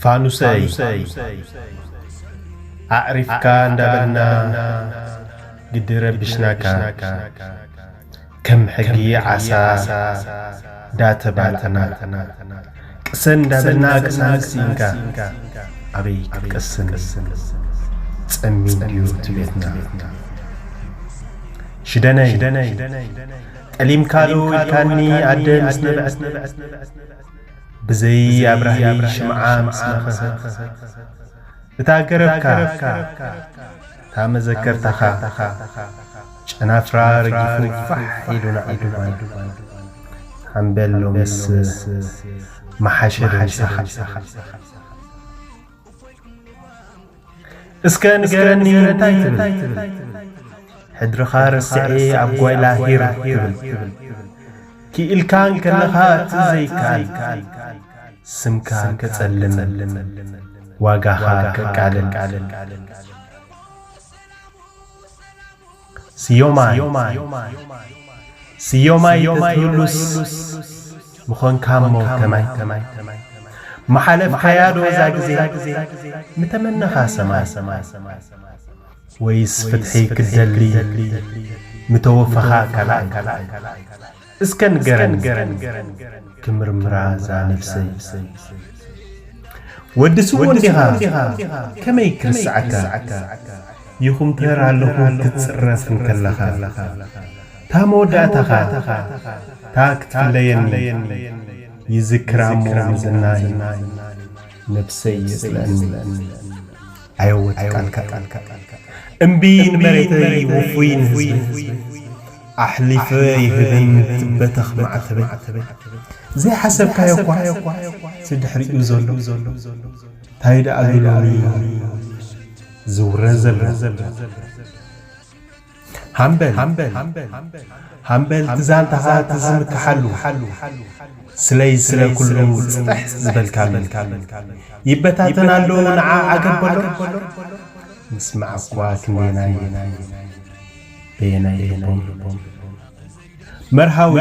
ፋኑሰይ ኣዕሪፍካ እንዳበልና ግዲ ረብሽናካ፣ ከም ሕጊ ዓሳ ዳተባልዕና፣ ቅሰን እንዳበልና ቅሳን ስኢንካ፣ ኣበይ ክትቀስን? ጸሚም ድዩ እቲ ቤትና? ሽደነይ፣ ጠሊምካ ዶ ኢልካኒ ኣደ ምስ ነብዐት፣ ብዘይ ኣብራሂ ሽምዓ ምስ ነኸኸት፣ እታ ገረብካ፣ እታ መዘከርታኻ፣ ጨናፍራ ረጊፉ ፋሕ ኢሉ ንዓዱ ባን። ሓምበል ሎምስ መሓሸ ዶ ምሳኻ? እስከ ንገረኒ እንታይ ትብል? ሕድርኻ ረሲዐ ኣብ ጓይላ ሂር ትብል። ክኢልካ እንከለኻ እቲ ዘይከኣል፣ ስምካ ከጸልም፣ ዋጋኻ ከቃልል። ስዮማይ፣ ስዮማይ ተትህሉስ ምኾንካ እሞ ከማይ፣ ምሓለፍካያ ዶ እዛ ግዜ፣ ምተመነኻ ሰማይ? ወይስ ፍትሒ ክትደሊ፣ ምተወፈኻ ካልኣይ? እስከ ንገረኒ፣ ክምርምራ እዛ ነብሰይ። ወዲ ስዉእ እንዲኻ፣ ከመይ ክርስዓካ? ይኹምተር ኣለኹ ክትጽረፍ እንከለኻ። እታ መወዳእታኻ፣ እታ ክትፍለየኒ፣ ይዝክራ እሞ ምዝናይ፣ ነብሰይ የጽልአኒ። ኣየወት ቃልካ፣ እምቢ ንመሬተይ፣ ውፉይ ንህዝቢ። ኣሕሊፈ ይህብን ትበተኽ ማዕተበይ። ዘይሓሰብካዮ እኳ ስድሕሪኡ ዘሎ። እንታይ ደኣ ሎሚ ዝውረ ዘሎ? ሃምበል፣ ሃምበል፣ ትዛንታኻ ትዝምክሓሉ። ስለይ ስለ ኩሉ ጽጥሕ ዝበልካሉ። ይበታተን ኣሎ ንዓ ዓገብ በሎ። ምስማዕ እኳ ክንደየናይ፣ በየናይ ልቦም። መርሃዊ፣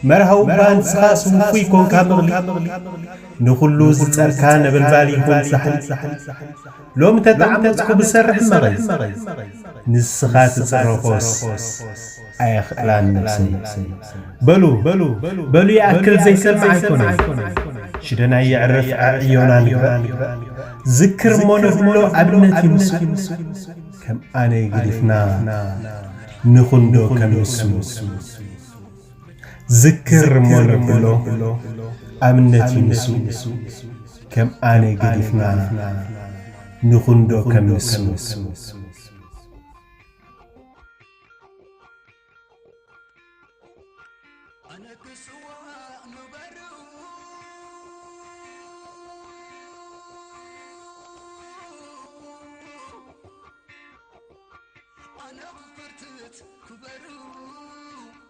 መርሃዊ እባ ንስኻስ ውፉይ ኮንካ ምቕሊ። ንኹሉ ዝጸርካ ነበልባል ይኹን ዛሕሊ። ሎሚ ተጣዕመጽኩ ብሰርሕ መቐይ። ንስኻ ትጽረፎስ ኣየኽእላን ነብሰይ። በሉ፣ በሉ ይኣክል ዘይሰምዕ ኣይኮነን። ሽደናይ የዕርፍ ኣዕዮና ንግበር። ዝክር እሞ ነብሎ ኣብነት ይምሱ። ከም ኣነ ገዲፍና ንኹንዶ ከም ንሱ። ዝክር እሞ ነብሎ ኣብነት ይምሱ። ከም ኣነ ገዲፍና ንኹንዶ ከም ንሱ። ኣነ ክስዋእ ንበሩ ኣነ ክፈርትት ክበሩ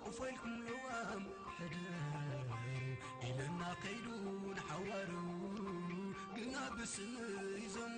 እፎ ኢልኩም ለዋም ሕደሩ ኢለና ከይዱ ንሓዋሩ ግና ብስም ይዘሙ